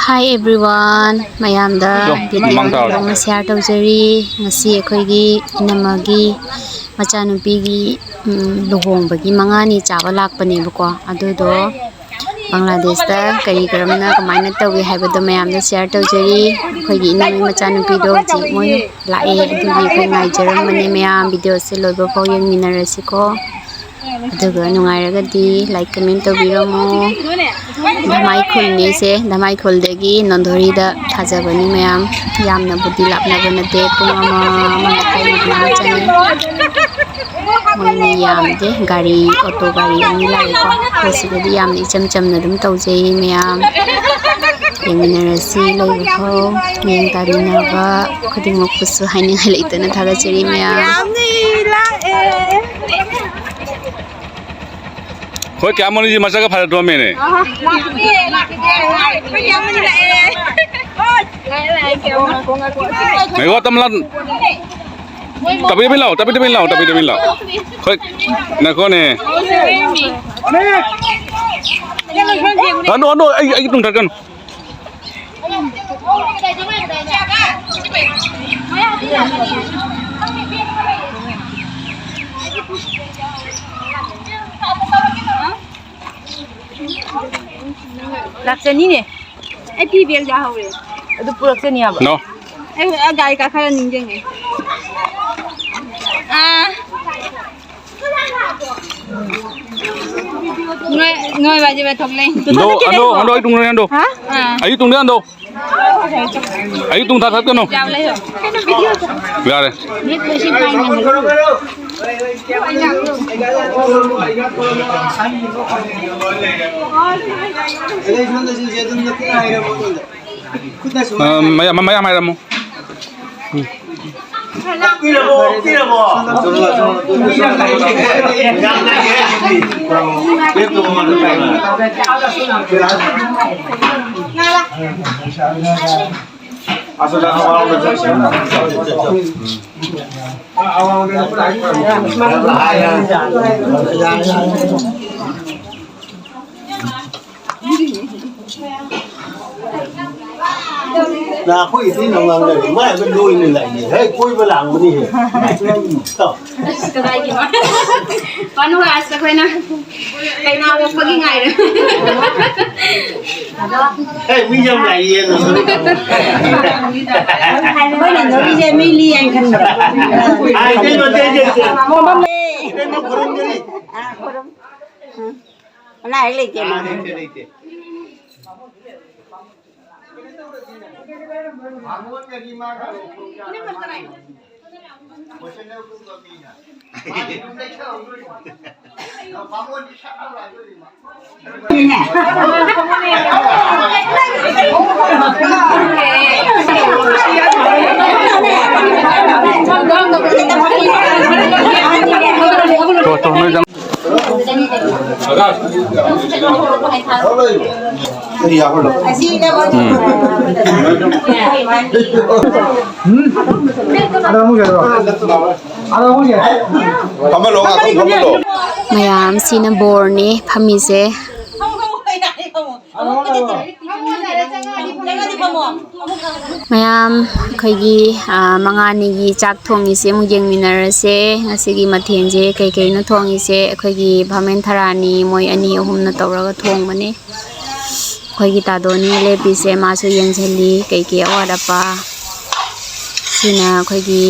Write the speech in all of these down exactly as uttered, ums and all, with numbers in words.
Hi everyone, ꯃꯌꯥꯝꯗ ꯌꯣ, video ꯃꯃꯥꯡ ꯇꯥꯔꯣ꯫ ꯑꯃ share ꯇꯧꯖꯔꯤ꯫ ꯉꯁꯤ ꯑꯩꯈꯣꯏꯒꯤ ꯏꯅꯝꯃꯒꯤ ꯃꯆꯥꯅꯨꯄꯤꯒꯤ, ꯎꯝ, ꯂꯨꯍꯣꯡꯕꯒꯤ ꯃꯉꯥꯅꯤ ꯆꯥꯕ ꯂꯥꯛꯄꯅꯦꯕꯀꯣ꯫ ꯑꯗꯨꯗꯣ ꯕꯪꯒ꯭ꯂꯥꯗꯦꯁꯇ ꯀꯔꯤ ꯀꯔꯝꯅ ꯀꯃꯥꯏꯅ ꯇꯧꯏ ꯍꯥꯏꯕꯗꯣ ꯃꯌꯥꯝꯗ share ꯇꯧꯖꯔꯤ꯫ ꯑꯩꯈꯣꯏꯒꯤ ꯏꯅꯝꯃꯒꯤ ꯃꯆꯥꯅꯨꯄꯤꯗꯣ ꯍꯧꯖꯤꯛ ꯃꯣꯏ ꯂꯥꯛꯑꯦ, ꯑꯗꯨꯒꯤ ꯑꯩꯈꯣꯏ ꯉꯥꯏꯖꯔꯝꯕꯅꯦ ꯃꯌꯥꯝ꯫ Videoꯁꯦ ꯂꯣꯏꯕ ꯐꯥꯎ ꯌꯦꯡꯃꯤꯟꯅꯔꯁꯤꯀꯣ꯫ ꯑꯗꯨꯒ ꯅꯨꯡꯉꯥꯏꯔꯒꯗꯤ like, comment ꯇꯧꯕꯤꯔꯝꯃꯣ꯫ ꯙꯃꯥꯏ ꯈꯨꯜꯅꯦ ꯁꯦ, ꯙꯃꯥꯏ ꯈꯨꯜꯗꯒꯤ ꯅꯣꯟꯗꯣꯔꯤꯗ ꯊꯥꯖꯕꯅꯤ ꯃꯌꯥꯝ꯫ ꯌꯥꯝꯅꯕꯨꯗꯤ ꯂꯥꯞꯅꯕ ꯅꯠꯇꯦ, ꯄꯨꯡ ꯑꯃ, ꯑꯃ ꯃꯈꯥꯏꯃꯨꯛꯇꯤ ꯆꯪꯉꯤ꯫ ꯃꯣꯏ ꯃꯤ ꯌꯥꯝꯗꯦ, ꯒꯥꯔꯤ, ꯑꯣꯇꯣ ꯒꯥꯔꯤ ꯑꯅꯤ ꯂꯥꯛꯑꯦꯀꯣ꯫ ꯑꯩꯈꯣꯏ ꯁꯤꯗꯗꯤ ꯌꯥꯝꯅ ꯏꯆꯝ ꯆꯝꯅ ꯑꯗꯨꯝ ꯇꯧꯖꯩ ꯃꯌꯥꯝ꯫ ꯌꯦꯡꯃꯤꯟꯅꯔꯁꯤ ꯂꯩꯕ ꯐꯥꯎ꯫ ꯃꯤꯌꯦꯡ ꯇꯥꯃꯤꯟꯅꯕ ꯈꯨꯗꯤꯡꯃꯛꯄꯨꯁꯨ ꯍꯥꯏꯅꯤꯡꯉꯥꯏ ꯂꯩꯇꯅ ꯊꯥꯒꯠꯆꯔꯤ ꯃꯌꯥꯝ꯫ ꯌꯥꯝꯅ ꯂꯥꯛꯑꯦ꯫ ꯍꯣꯏ, ꯀꯌꯥꯝ ꯃꯅꯤꯁꯤ ꯃꯁꯛꯀ ꯐꯖꯗ꯭ꯔꯣꯃꯦꯅꯦ? ꯉꯥꯏꯈꯣ, ꯇꯝꯂꯥ꯫ ꯇꯞꯄꯤ ꯇꯞꯄꯤ ꯂꯥꯛꯑꯣ, ꯇꯞꯄꯤ ꯇꯞꯄꯤ ꯂꯥꯛꯑꯣ, ꯇꯞꯄꯤ ꯇꯞꯄꯤ ꯂꯥꯛꯑꯣ꯫ ꯍꯣꯏ, ꯉꯥꯏꯈꯣꯅꯦ꯫ ꯍꯟꯗꯣ, ꯍꯟꯗꯣ, ꯑꯩ, ꯑꯩꯒꯤ ꯇꯨꯡ ꯊꯛꯀꯅꯨ꯫ ꯂꯥꯛꯆꯅꯤꯅꯦ꯫ ꯑꯩ ꯐꯤ bag ꯌꯥꯍꯧꯔꯦ꯫ ꯑꯗꯨ ꯄꯨꯔꯛꯆꯅꯤ ꯍꯥꯏꯕ? No꯫ ꯑꯩ ꯍꯧꯖꯤꯛ ꯒꯥꯔꯤ ꯀꯥꯈꯠꯂ ꯅꯤꯡꯁꯤꯡꯉꯦ꯫ ꯑꯥ꯫ ꯅꯣꯏ, ꯅꯣꯏ ꯕꯥꯖꯤ ꯕꯥ ꯊꯣꯛꯂꯛꯏ꯫ ꯍꯟꯗꯣ, ꯍꯟꯗꯣ, ꯍꯟꯗꯣ, ꯑꯩ ꯇꯨꯡꯗ ꯍꯟꯗꯣ꯫ ꯍꯥ? ꯑꯥ꯫ ꯑꯩ ꯇꯨꯡꯗ ꯍꯟꯗꯣ꯫ ꯑꯩ ꯇꯨꯡ ꯊꯥ ꯊꯠꯀꯅꯨ꯫ ꯌꯥꯎ ꯂꯩꯌꯣ꯫ ꯌꯥꯔꯦ꯫ ꯃꯤꯠ ꯄꯨꯟꯁꯤ ꯄꯥꯏ ꯉꯝꯗ꯭ꯔꯦ꯫ ꯑ, ꯃꯌꯥꯝ, ꯃꯌꯥꯝ ꯍꯥꯏꯔꯝꯃꯨ꯫ ꯎꯝ꯫ ꯅꯈꯣꯏ ꯏꯇꯩ ꯅꯣꯡꯉꯥꯟꯗꯔꯦ ꯃꯥꯏ ꯑꯗꯨ ꯂꯣꯏꯅ ꯂꯥꯛꯏꯅꯦ ꯍꯦ ꯀꯣꯏꯕ ꯂꯥꯡꯕꯅꯤ ꯍꯦ꯫ ꯑꯁ ꯀꯗꯥꯏꯒꯤꯅꯣ? ꯄꯥꯅꯨ ꯑꯁ ꯑꯩꯈꯣꯏꯅ ꯀꯩꯅꯥ ꯑꯣꯛꯄꯒꯤ ꯉꯥꯏꯔꯦ꯫ ꯍꯦ ꯃꯤ ꯌꯥꯝ ꯂꯥꯛꯏꯌꯦ꯫ ꯑꯩꯈꯣꯏꯅ ꯅꯣꯔꯤꯁꯦ ꯃꯤ ꯂꯤ ꯍꯥꯏꯅ ꯈꯟꯕ꯫ ꯑꯥꯏ, ꯏꯇꯩ ꯃꯇꯩ ꯏꯇꯩ ꯏꯇꯩ꯫ ꯏꯇꯩ ꯅꯪ ꯈꯨꯔꯨꯝꯖꯔꯤ꯫ ꯑ, ꯈꯨꯔꯨꯝ-, ꯑ, ꯑꯅꯥ ꯑꯌꯦꯛ ꯂꯩꯇꯦ ꯑꯥ, ꯃꯥꯗꯤ꯫ ꯂꯩꯇꯦ ꯂꯩꯇꯦ꯫ ꯐꯝꯍꯜꯂꯣ, ꯉꯥꯛꯇꯪ ꯐꯝꯍꯜꯂꯣ꯫ ꯃꯌꯥꯝꯁꯤꯅ ꯕꯣꯔꯅꯦ ꯐꯝꯃꯤꯁꯦ꯫ ꯃꯌꯥꯝ ꯑꯩꯈꯣꯏꯒꯤ, ꯑ, ꯃꯉꯥꯅꯤꯒꯤ ꯆꯥꯛ ꯊꯣꯡꯉꯤꯁꯦ ꯑꯃꯨꯛ ꯌꯦꯡꯃꯤꯟꯅꯔꯁꯦ꯫ ꯉꯁꯤꯒꯤ ꯃꯊꯦꯜꯁꯦ ꯀꯩꯀꯩꯅꯣ ꯊꯣꯡꯉꯤꯁꯦ ꯑꯩꯈꯣꯏꯒꯤ ꯚꯥꯃꯦꯟ ꯊꯔꯥꯅꯤ ꯃꯣꯏ ꯑꯅꯤ ꯑꯍꯨꯝꯅ ꯇꯧꯔꯒ ꯊꯣꯡꯕꯅꯦ꯫ ꯑꯩꯈꯣꯏꯒꯤ ꯇꯥꯗꯣꯅꯦ ꯂꯦꯞꯄꯤꯁꯦ, ꯃꯥꯁꯨ ꯌꯦꯡꯁꯤꯜꯂꯤ ꯀꯩꯀꯩ ꯑꯋꯥꯠ ꯑꯄꯥ꯫ ꯁꯤꯅ ꯑꯩꯈꯣꯏꯒꯤ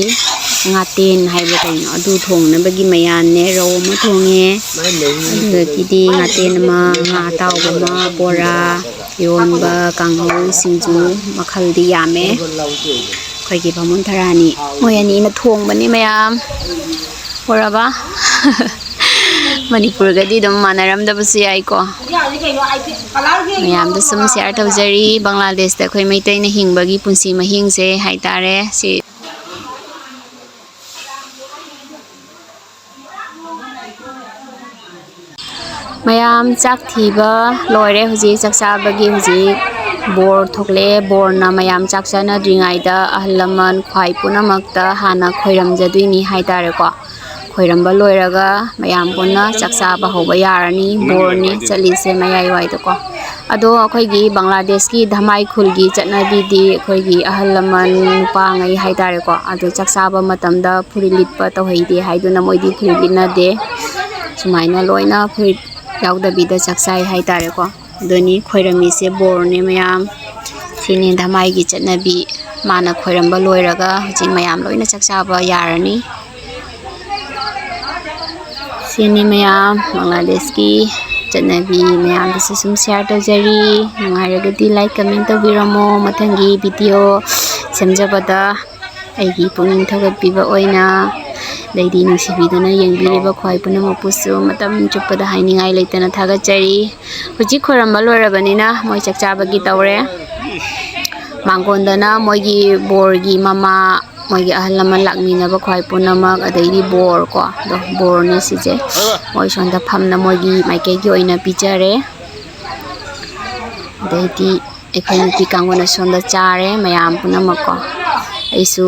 ꯉꯥꯇꯦꯟ ꯍꯥꯏꯕ ꯀꯩꯅꯣ ꯑꯗꯨ ꯊꯣꯡꯅꯕꯒꯤ ꯃꯌꯥꯟꯅꯦ, ꯔꯧ ꯑꯃ ꯊꯣꯡꯉꯦ, ꯑꯗꯨꯗꯒꯤꯗꯤ ꯉꯥꯇꯦꯟ ꯑꯃ, ꯉꯥ ꯑꯇꯥꯎꯕ ꯑꯃ, ꯕꯣꯔꯥ, ꯏꯔꯣꯟꯕ, ꯀꯥꯡꯍꯧ, ꯁꯤꯡꯖꯨ, ꯃꯈꯜꯗꯤ ꯌꯥꯝꯃꯦ꯫ ꯑꯩꯈꯣꯏꯒꯤ ꯕꯥꯃꯣꯟ ꯊꯔꯥꯅꯤ ꯃꯣꯏ ꯑꯅꯤꯅ ꯊꯣꯡꯕꯅꯤ ꯃꯌꯥꯝ꯫ ꯎꯔꯕ? ꯃꯅꯤꯄꯨꯔꯒꯗꯤ ꯑꯗꯨꯝ ꯃꯥꯟꯅꯔꯝꯗꯕꯁꯨ ꯌꯥꯏꯀꯣ꯫ ꯃꯌꯥꯝꯗ ꯁꯨꯝ ꯁꯤꯌꯥꯔ ꯇꯧꯖꯔꯤ꯫ ꯕꯪꯒ꯭ꯂꯥꯗꯦꯁꯇ ꯑꯩꯈꯣꯏ ꯃꯩꯇꯩꯅ ꯍꯤꯡꯕꯒꯤ ꯄꯨꯟꯁꯤ ꯃꯍꯤꯡꯁꯦ ꯍꯥꯏꯇꯥꯔꯦ꯫ ꯁꯤ ꯃꯌꯥꯝ ꯆꯥꯛ ꯊꯤꯕ ꯂꯣꯏꯔꯦ꯫ ꯍꯧꯖꯤꯛ ꯆꯥꯛ ꯆꯥꯕꯒꯤ ꯍꯧꯖꯤꯛ ꯕꯣꯔ ꯊꯣꯛꯂꯛꯑꯦ꯫ ꯕꯣꯔꯅ ꯃꯌꯥꯝ ꯆꯥꯛ ꯆꯥꯅꯗ꯭ꯔꯤꯉꯩꯗ ꯑꯍꯜ ꯂꯃꯟ ꯈ꯭ꯋꯥꯏ ꯄꯨꯝꯅꯃꯛꯇ ꯍꯥꯟꯅ ꯈꯣꯏꯔꯝꯖꯗꯣꯏꯅꯤ ꯍꯥꯏꯇꯥꯔꯦꯀꯣ꯫ ꯈꯣꯏꯔꯝꯕ ꯂꯣꯏꯔꯒ ꯃꯌꯥꯝ ꯄꯨꯟꯅ ꯆꯥꯛ ꯆꯥꯕ ꯍꯧꯕ ꯌꯥꯔꯅꯤ꯫ ꯕꯣꯔꯅꯤ ꯆꯠꯂꯤꯁꯦ ꯃꯌꯥꯏ ꯋꯥꯏꯗꯀꯣ꯫ ꯑꯗꯣ ꯑꯩꯈꯣꯏꯒꯤ ꯕꯪꯒ꯭ꯂꯥꯗꯦꯁꯀꯤ ꯙꯃꯥꯏ ꯈꯨꯜꯒꯤ ꯆꯠꯅꯕꯤꯗꯤ ꯑꯩꯈꯣꯏꯒꯤ ꯑꯍꯜ ꯂꯃꯟ ꯅꯨꯄꯥꯉꯩ ꯍꯥꯏꯇꯥꯔꯦꯀꯣ, ꯑꯗꯣ ꯆꯥꯛ ꯆꯥꯕ ꯃꯇꯝꯗ ꯐꯨꯔꯤꯠ ꯂꯤꯠꯄ ꯇꯧꯍꯩꯗꯦ ꯍꯥꯏꯗꯨꯅ ꯃꯣꯏꯗꯤ ꯐꯨꯔꯤꯠ ꯂꯤꯠꯅꯗꯦ꯫ ꯁꯨꯃꯥꯏꯅ ꯂꯣꯏꯅ ꯐꯨꯔꯤꯠ ꯌꯥꯎꯗꯕꯤꯗ ꯆꯥꯛ ꯆꯥꯏ ꯍꯥꯏꯇꯥꯔꯦꯀꯣ꯫ ꯑꯗꯨꯅꯤ ꯈꯣꯏꯔꯝꯃꯤꯁꯦ ꯕꯣꯔꯅꯦ ꯃꯌꯥꯝ꯫ ꯁꯤꯅꯤ ꯙꯃꯥꯏꯒꯤ ꯆꯠꯅꯕꯤ꯫ ꯃꯥꯅ ꯈꯣꯏꯔꯝꯕ ꯂꯣꯏꯔꯒ ꯍꯧꯖꯤꯛ ꯃꯌꯥꯝ ꯂꯣꯏꯅ ꯆꯥꯛ ꯆꯥꯕ ꯌꯥꯔꯅꯤ꯫ ꯁꯤꯅꯤ ꯃꯌꯥꯝ ꯕꯪꯒ꯭ꯂꯥꯗꯦꯁꯀꯤ ꯆꯠꯅꯕꯤ ꯃꯌꯥꯝꯗꯁꯨ ꯁꯨꯝ ꯁꯤꯌꯥꯔ ꯇꯧꯖꯔꯤ꯫ ꯅꯨꯡꯉꯥꯏꯔꯒꯗꯤ ꯂꯥꯏꯛ ꯀꯃꯦꯟ ꯇꯧꯕꯤꯔꯝꯃꯣ꯫ ꯃꯊꯪꯒꯤ ꯚꯤꯗꯤꯑꯣ ꯁꯦꯝꯖꯕꯗ ꯑꯩꯒꯤ ꯄꯨꯛꯅꯤꯡ ꯊꯧꯒꯠꯄꯤꯕ ꯑꯣꯏꯅ ꯂꯩꯔꯤ ꯅꯨꯡꯁꯤꯕꯤꯗꯨꯅ ꯌꯦꯡꯕꯤꯔꯤꯕ ꯈ꯭ꯋꯥꯏ ꯄꯨꯝꯅꯃꯛꯄꯨꯁꯨ ꯃꯇꯝ ꯆꯨꯞꯄꯗ ꯍꯥꯏꯅꯤꯡꯉꯥꯏ ꯂꯩꯇꯅ ꯊꯥꯒꯠꯆꯔꯤ꯫ ꯍꯧꯖꯤꯛ ꯈꯣꯏꯔꯝꯕ ꯂꯣꯏꯔꯕꯅꯤꯅ ꯃꯣꯏ ꯆꯥꯛ ꯆꯥꯕꯒꯤ ꯇꯧꯔꯦ꯫ ꯃꯥꯡꯒꯣꯟꯗꯅ ꯃꯣꯏꯒꯤ ꯕꯣꯔꯒꯤ ꯃꯃꯥ, ꯃꯣꯏꯒꯤ ꯑꯍꯜ ꯂꯃꯟ ꯂꯥꯛꯃꯤꯟꯅꯕ ꯈ꯭ꯋꯥꯏ ꯄꯨꯝꯅꯃꯛ, ꯑꯗꯩꯗꯤ ꯕꯣꯔ ꯀꯣ, ꯑꯗꯣ ꯕꯣꯔꯅꯦ ꯁꯤꯁꯦ꯫ ꯃꯣꯏ ꯁꯣꯝꯗ ꯐꯝꯅ ꯃꯣꯏꯒꯤ ꯃꯥꯏꯀꯩꯒꯤ ꯑꯣꯏꯅ ꯄꯤꯖꯔꯦ꯫ ꯑꯗꯩꯗꯤ ꯑꯩꯈꯣꯏ ꯅꯨꯄꯤ ꯀꯥꯡꯕꯨꯅ ꯁꯣꯝꯗ ꯆꯥꯔꯦ ꯃꯌꯥꯝ ꯄꯨꯝꯅꯃꯛꯀꯣ꯫ ꯑꯩꯁꯨ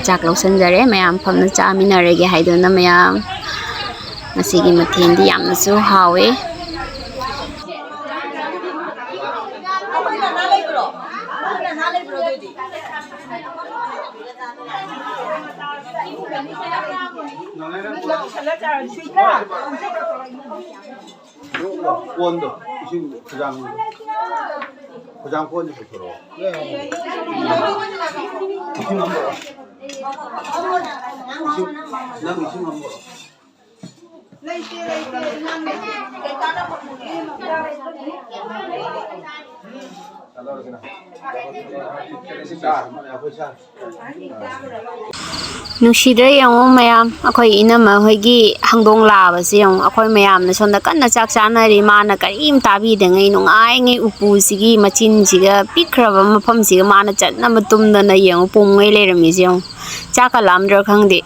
ꯆꯥꯛ ꯂꯧꯁꯤꯟꯖꯔꯦ, ꯃꯌꯥꯝ ꯐꯝꯅ ꯆꯥꯃꯤꯟꯅꯔꯒꯦ ꯍꯥꯏꯗꯨꯅ ꯃꯌꯥꯝ꯫ ꯉꯁꯤꯒꯤ ꯃꯊꯦꯜꯗꯤ ꯌꯥꯝꯅꯁꯨ ꯍꯥꯎꯋꯦ꯫ ꯀꯣꯟꯗꯣ, ꯏꯁꯤꯡ ꯈꯨꯖꯥꯡꯗꯣ, ꯈꯨꯖꯥꯡ ꯀꯣꯟꯗꯣ ꯄꯨꯊꯣꯔꯛꯑꯣ꯫ ꯏꯁꯤꯡ ꯑꯃ ꯄꯨꯔꯛꯑꯣ꯫ ꯏꯁꯤꯡ, ꯅꯪ ꯏꯁꯤꯡ ꯑꯃ ꯄꯨꯔꯛꯑꯣ꯫ ꯅꯨꯡꯁꯤꯗ꯭ꯔꯥ ꯌꯦꯡꯉꯣ ꯃꯌꯥꯝ, ꯑꯩꯈꯣꯏ ꯏꯅꯝꯃ ꯍꯣꯏꯒꯤ ꯍꯪꯗꯣꯡ ꯂꯥꯕꯁꯦ ꯌꯦꯡꯉꯣ꯫ ꯑꯩꯈꯣꯏ ꯃꯌꯥꯝꯅ ꯁꯣꯝꯗ ꯀꯟꯅ ꯆꯥꯛ ꯆꯥꯅꯔꯤ, ꯃꯥꯅ ꯀꯔꯤꯝ ꯇꯥꯕꯤꯗꯉꯩ ꯅꯨꯡꯉꯥꯏꯉꯩ ꯎꯄꯨꯁꯤꯒꯤ ꯃꯆꯤꯟꯁꯤꯒ ꯄꯤꯛꯈ꯭ꯔꯕ ꯃꯐꯝꯁꯤꯒ ꯃꯥꯅ ꯆꯠꯅꯕ ꯇꯨꯝꯗꯅ ꯌꯦꯡꯉꯣ, ꯄꯨꯝꯉꯩ ꯂꯩꯔꯝꯃꯤꯁꯦ ꯌꯦꯡꯉꯣ꯫ ꯆꯥꯛꯀ ꯂꯥꯝꯗ꯭ꯔꯥ ꯈꯪꯗꯦ꯫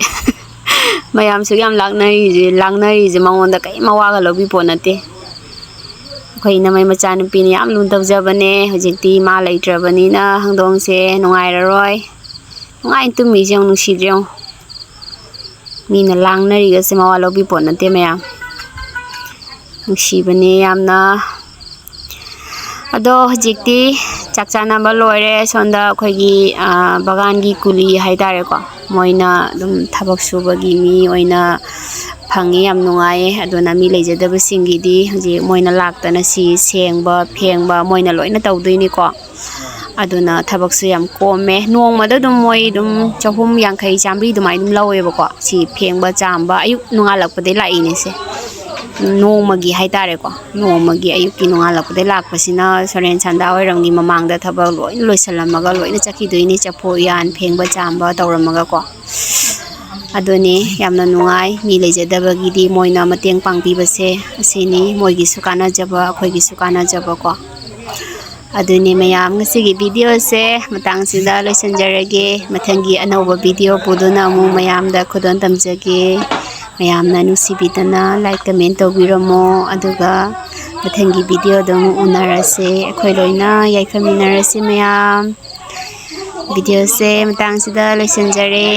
ꯃꯌꯥꯝꯁꯨ ꯌꯥꯝ ꯂꯥꯛꯅꯔꯤꯁꯦ, ꯂꯥꯡꯅꯔꯤꯁꯦ ꯃꯉꯣꯟꯗ ꯀꯔꯤꯝ ꯃꯋꯥꯒ ꯂꯧꯕꯤꯄꯣꯠ ꯅꯠꯇꯦ꯫ ꯑꯩꯈꯣꯏ ꯏꯅꯝꯃꯩ ꯃꯆꯥꯅꯨꯄꯤꯅ ꯌꯥꯝ ꯂꯨꯅ ꯇꯧꯖꯕꯅꯦ꯫ ꯍꯧꯖꯤꯛꯇꯤ ꯃꯥ ꯂꯩꯇ꯭ꯔꯕꯅꯤꯅ ꯍꯪꯗꯣꯡꯁꯦ ꯅꯨꯡꯉꯥꯏꯔꯔꯣꯏ꯫ ꯅꯨꯡꯉꯥꯏꯅ ꯇꯨꯝꯃꯤꯁꯦ ꯌꯦꯡꯉꯨ, ꯅꯨꯡꯁꯤꯗ꯭ꯔꯦ ꯌꯦꯡꯉꯨ꯫ ꯃꯤꯅ ꯂꯥꯡꯅꯔꯤꯒꯁꯦ ꯃꯋꯥ ꯂꯧꯕꯤꯄꯣꯠ ꯅꯠꯇꯦ ꯃꯌꯥꯝ꯫ ꯅꯨꯡꯁꯤꯕꯅꯦ ꯌꯥꯝꯅ꯫ ꯑꯗꯣ ꯍꯧꯖꯤꯛꯇꯤ ꯆꯥꯛ ꯆꯥꯅꯕ ꯂꯣꯏꯔꯦ꯫ ꯁꯣꯝꯗ ꯑꯩꯈꯣꯏꯒꯤ, ꯑ, ꯕꯒꯥꯟꯒꯤ ꯀꯨꯂꯤ ꯍꯥꯏꯇꯥꯔꯦꯀꯣ, ꯃꯣꯏꯅ ꯑꯗꯨꯝ ꯊꯕꯛ ꯁꯨꯕꯒꯤ ꯃꯤ ꯑꯣꯏꯅ ꯐꯪꯉꯤ, ꯌꯥꯝ ꯅꯨꯡꯉꯥꯏꯌꯦ꯫ ꯑꯗꯨꯅ ꯃꯤ ꯂꯩꯖꯗꯕꯁꯤꯡꯒꯤꯗꯤ ꯍꯧꯖꯤꯛ ꯃꯣꯏꯅ ꯂꯥꯛꯇꯅ ꯁꯤ ꯁꯦꯡꯕ, ꯐꯦꯡꯕ ꯃꯣꯏꯅ ꯂꯣꯏꯅ ꯇꯧꯗꯣꯏꯅꯤꯀꯣ꯫ ꯑꯗꯨꯅ ꯊꯕꯛꯁꯨ ꯌꯥꯝ ꯀꯣꯝꯃꯦ꯫ ꯅꯣꯡꯃꯗ ꯑꯗꯨꯝ ꯃꯣꯏ ꯑꯗꯨꯝ ꯆꯍꯨꯝ ꯌꯥꯡꯈꯩ, ꯆꯥꯝꯃꯔꯤ ꯑꯗꯨꯃꯥꯏꯅ ꯑꯗꯨꯝ ꯂꯧꯋꯦꯕꯀꯣ꯫ ꯁꯤ ꯐꯦꯡꯕ ꯆꯥꯝꯕ ꯑꯌꯨꯛ ꯅꯣꯡꯉꯥꯜꯂꯛꯄꯗꯒꯤ ꯂꯥꯛꯏꯅꯦ ꯁꯦ꯫ ꯅꯣꯡꯃꯒꯤ ꯍꯥꯏꯇꯥꯔꯦꯀꯣ, ꯅꯣꯡꯃꯒꯤ ꯑꯌꯨꯛꯀꯤ ꯅꯣꯡꯉꯥꯜꯂꯛꯄꯗꯒꯤ ꯂꯥꯛꯄꯁꯤꯅ ꯁꯣꯔꯦꯟ ꯁꯟꯗꯥ ꯋꯥꯏꯔꯝꯒꯤ ꯃꯃꯥꯡꯗ ꯊꯕꯛ ꯂꯣꯏꯅ ꯂꯣꯏꯁꯤꯜꯂꯝꯃꯒ ꯂꯣꯏꯅ ꯆꯠꯈꯤꯗꯣꯏꯅꯤ, ꯆꯐꯨ ꯎꯌꯥꯟ ꯐꯦꯡꯕ ꯆꯥꯝꯕ ꯇꯧꯔꯝꯃꯒꯀꯣ꯫ ꯑꯗꯨꯅꯤ ꯌꯥꯝꯅ ꯅꯨꯡꯉꯥꯏ꯫ ꯃꯤ ꯂꯩꯖꯗꯕꯒꯤꯗꯤ ꯃꯣꯏꯅ ꯃꯇꯦꯡ ꯄꯥꯡꯕꯤꯕꯁꯦ ꯑꯁꯤꯅꯤ ꯃꯣꯏꯒꯤꯁꯨ ꯀꯥꯟꯅꯖꯕ, ꯑꯩꯈꯣꯏꯒꯤꯁꯨ ꯀꯥꯟꯅꯖꯕꯀꯣ꯫ ꯑꯗꯨꯅꯤ ꯃꯌꯥꯝ, ꯉꯁꯤꯒꯤ ꯚꯤꯗꯤꯑꯣꯁꯦ ꯃꯇꯥꯡꯁꯤꯗ ꯂꯣꯏꯁꯤꯟꯖꯔꯒꯦ꯫ ꯃꯊꯪꯒꯤ ꯑꯅꯧꯕ ꯚꯤꯗꯤꯑꯣ ꯄꯨꯗꯨꯅ ꯑꯃꯨꯛ ꯃꯌꯥꯝꯗ ꯈꯨꯗꯣꯜ ꯇꯝꯖꯒꯦ꯫ ꯃꯌꯥꯝꯅ ꯅꯨꯡꯁꯤꯕꯤꯗꯅ ꯂꯥꯏꯛ, ꯀꯃꯦꯟ ꯇꯧꯕꯤꯔꯝꯃꯣ꯫ ꯑꯗꯨꯒ ꯃꯊꯪꯒꯤ ꯚꯤꯗꯤꯑꯣꯗ ꯑꯃꯨꯛ ꯎꯅꯔꯁꯦ꯫ ꯑꯩꯈꯣꯏ ꯂꯣꯏꯅ ꯌꯥꯏꯐꯃꯤꯟꯅꯔꯁꯤ ꯃꯌꯥꯝ꯫ ꯚꯤꯗꯤꯑꯣꯁꯦ ꯃꯇꯥꯡꯁꯤꯗ ꯂꯣꯏꯁꯤꯟꯖꯔꯦ꯫